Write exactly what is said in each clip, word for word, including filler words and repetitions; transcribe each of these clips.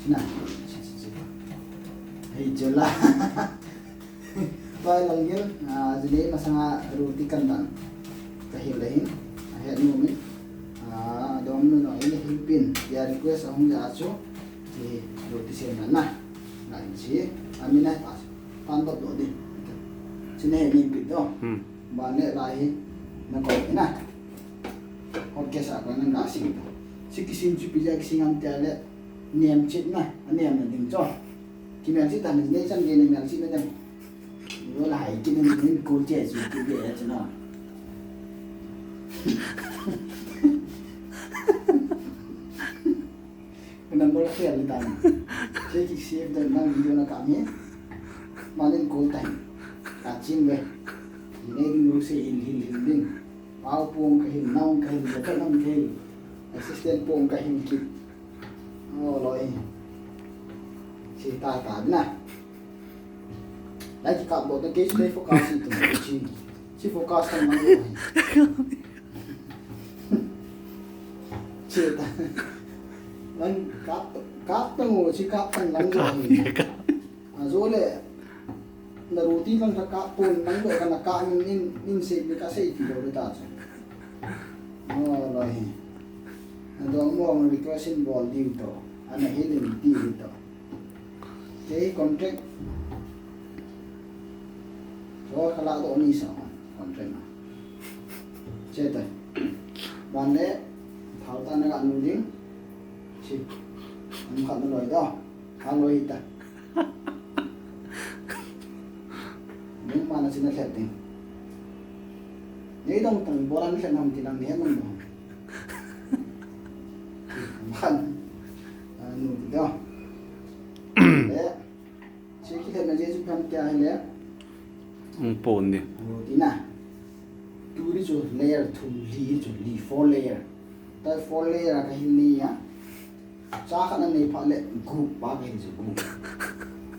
Na. Hei, chula. Pai lang gil, ah, jini masanga roti kan dan. Kahil lahin, ahet nu min. Ah, dom nu no, ini hil pin. Ya request ahung ya chu. Hi, roti sem na na. Na in si, amina ta. Pan dot dot din. Sine min pin do. Hmm. Ban le lai hi, na ko na. Hot ke sa ko na na sing do. Si kisin chu pija kisin am te le. Niam chit na, a niam na ding cho. Ki mial chit ta na nei chan ge na mial chit na ding. Yo la hai ki na ding ko che chu ki be ya chana. Number fail ni ta na. Che ki save da na video na ka mi. Ma den ko ta. Ka chin ve. Nei ding lu se hin hin hin ding. Pau pung ka hin, nong ka hin, ka nong ka hin. Assistant pung ka hin ki. Oh, loi. Si ta ta na. Lai ki ka bo ta ke si focus si tu. Si, si focus kan mang. Si ta. Lang ka, ka tang o, si ka tang lang jo. A jo le, na roti lang ka ka pon lang do ka na ka min in, in se mi ka se ti do ta chu. Oh, loi. Na do mo mo request in bol diu to. Ana hilin ti to. Ke contract. So ka la do ni sa contract na. Che ta. Ban le, thau ta na ka nu ding. Si. Am ka na loi do. Ka loi ta. Nung mana china lhep ding. Nei dong tang boran lhep nam ti lang ni hem dong. Man. Anu ti do. Le. Chi ki lhep na Jesu kan kya hai le. Ang pon di. Anu ti na. Tu ri chu layer thum li chu li four layer. Tai four layer ka hin ni ya. Cha khat na nei pha le group pa ka hin chu group.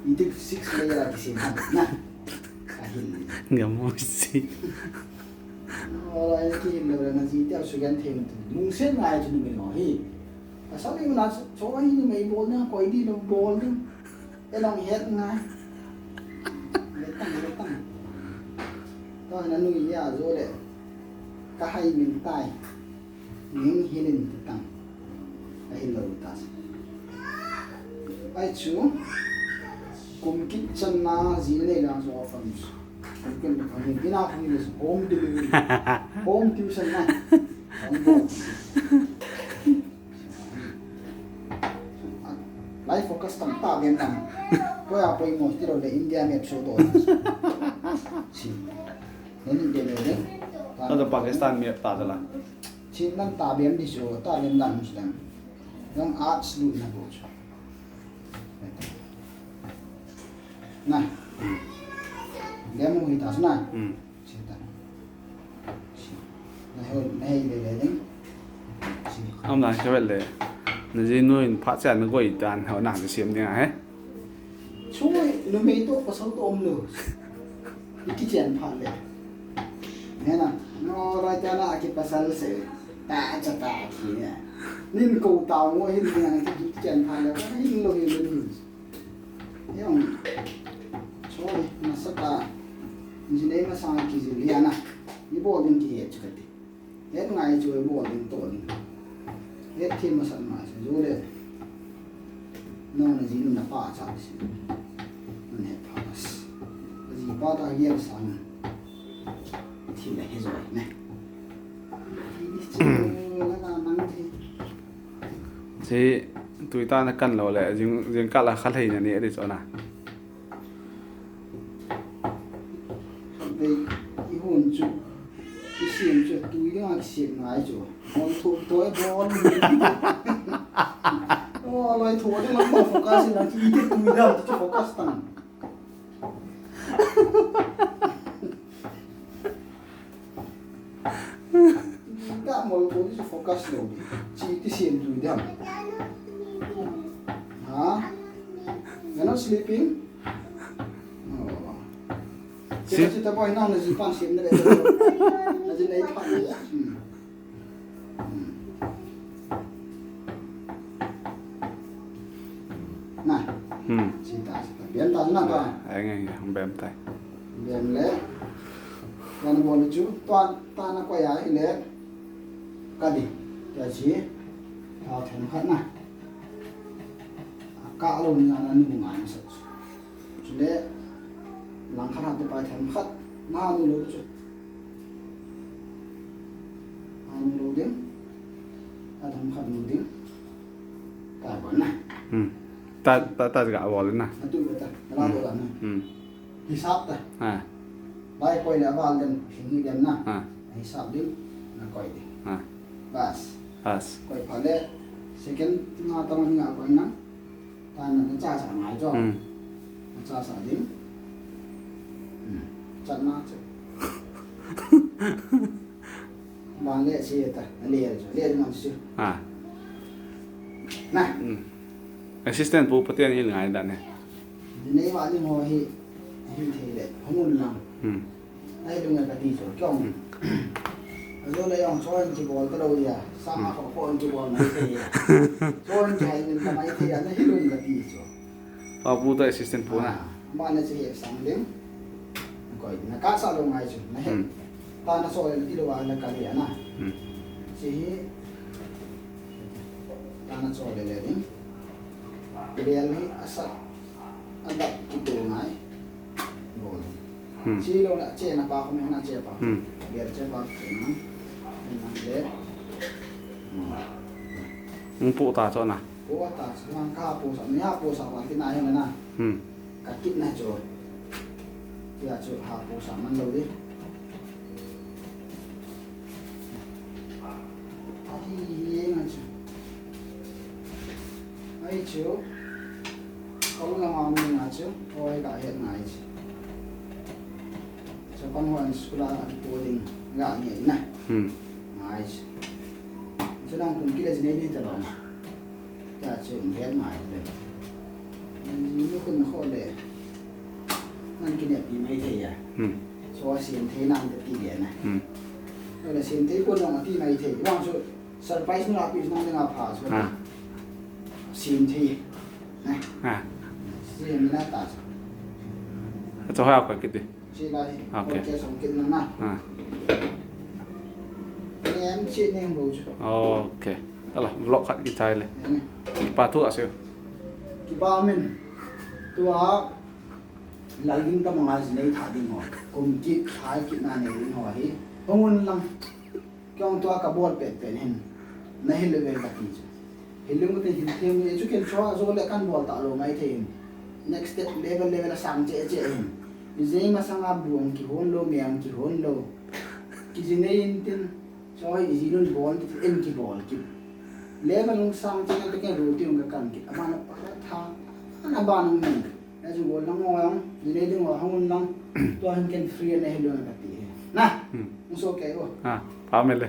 Itik six layer a kisem han na. Ka hin. Ngam mo si. Oh, ai ki hin lo na ji te su gan them tu. Lungsen ngai chu numei ho hi. Asa mi na so ai numei bol na koi di lo bol di. E long het ngai. Le tang le tang. To na nu ya jo le. Ka hai min tai. Ning hilin ti tang. Ahil lo ta. Ai chu. Kum kit chan na ji nei lang so ofan. Kum kit na kami bina kami le home delivery. Home tuition na. Home delivery. Lai focus tam ta ben tam. Poi a poi mo ti lo le India map so do. Si. Nani de le le. Ata Pakistan map ta la. Chin nan ta bem di chu, ta bem dan chu dan. Nang arts lu na bo chu. Na. Demo hi ta chu na. Hmm. Chin ta. Chin. Na ho, na hei le le ding. Chin. Am na ke le. Na ji nu in pha cha na goi dan ho na siam ding a he. Choi, numei to pasal to um lo. Iki chen pha le. Nena, no, rai ta na aki pasal se. Ta cha ta ki ne. Nin ko ta mo hin ne na ki chen pha le. Hin lo hin lo hin. Yong. Choi, na sa ta. Ni ne ma sa ki ji liana. Ni bo din ki he chu ka ti. Het ngai chu bol ding to ding. Het thim masat ma se jo le. Nong na ji nu na pa cha si. Nun het pha mas. Ji pa ta gel sang. Thim le he jo ne. Chi tui ta na kan lo le jing jing ka la kha lei na ni ri cho na. Bei, i hun chu, i siam chu, tui ding a siam ngai chu. Hon thu, thu e bon. Oh, lai thu ding lang focus lang, i te tui dam chu focus tang. Ka mol ko ni focus lo. Chi ti siam tu dam. Ha? You're not sleeping? Oh. Si? Chita boy na na ji pan siam na le. Na ji nei pan. Hmm. Hmm. Na. Hmm. Sita, sita. Bem ta na ka. Ai, nge, nge, bem tai. Bem le. Kana bol chu, ta, ta na ko ya ile. Ka di. Ya chi. Ta themkhat na. Ka lo ni ana ni ngai sa. Chule. Langkhat ha te pa themkhat. Na nu lo chu. Anu lo ding. Athemkhat nu ding. Ta bol na. Hmm. Ta, ta, ta ga bol na. Atu ta. Nala bol na. Hmm. Hisap ta. Ha. Bai koi le aval dem, hingi dem na. Ha. Hisap ding. Na koi ding. Ha. Bas. Bas. Koi pha le. Second nga tong nga koi na. Tana na cha sa ngai cho. Hmm. Na cha sa ding. Hmm. Chat na cho. Ban le si ta. Le cho. Le man si. Ah. Na. Hmm. Assistant pu Pathen in ngai da ne. Nei wa ni ho hi. Hi thei le. Hung lang. Hmm. Nei, lunga kati chu, kiong. Hmm. Ajo le yong, choin kibol ta lo ya. Sa ma ko ko kibol mai te ya. Choin kihai min ta mai te ya, nei lunga kati chu. Pa pu to assistant pu na. Ah, ma na chi he sang ding. Koi, na ka sa lo ngai chu, na he. Hmm. Ta na so le ti lo wa na ka le na. Hmm. Chi hi. Ta na so le le ding. Bel hi asa. Adap kito ngai. Bol. Hmm. Chi lo na che na pa ko me na che pa. Hmm. Ger che pa che na. Na le. Hmm. Ung pu ta cho na. Pu ta cho na ka pu sa. Ni ha pu sa pa kit na hi na. Hmm. Ka kit na cho. Ya cho ha pu sa man lo di. Ahi, ngai chu. Ai chu. Kau na ma mi ngai chu. Oi, ka het ngai chu. Chu kan hon school a ki po ding. Ga ni na. Hmm. Ngai chu. Chu nang kum kile ji nei ni ta lo. Ta chu het ngai le. Ni kun ho le. Nang kine pi mai thei ya. Hmm. So, sim thei nang te ti le na. Hmm. Ole sim thei ko nang ti mai thei. Wang so surprise na pi nang nga pha so. Ha. Sim thei. Na. Ha. Sim na ta. Cho ha ko kiti. Si lai. Okay. Okay, som kit na na. Ha. Em si neng bo chu. Okay. Tala, vlog khat kichai le. Em. Kipa thu ase. Kipa min. Tua Lalging ta manga jinei tha ding ho. Kum kit, thai kit na nei ding ho hi. Hung un lang. Kiong tua ka bol pet pet hin. Na hil le vel ka ti chu. Hil le mu te hil them ni chu ken chua zo le kan bol ta lo mai thei hin. Next step level level a sang che che hin. Ijei masanga bu ang kihon lo, me ang kihon lo. Kijinei in tin. Choi, ijinun bon ti en kibol kit. Level ung sang chang te ken ru ti ung ka kan kit. Abana pa tha. Ana ban ung nen. Na ju bol nang ong. Ni le ding wa hung nang. Tua hin ken free na hello na ka ti. Na. Hmm. Ung so ke o. Ah, pa me le.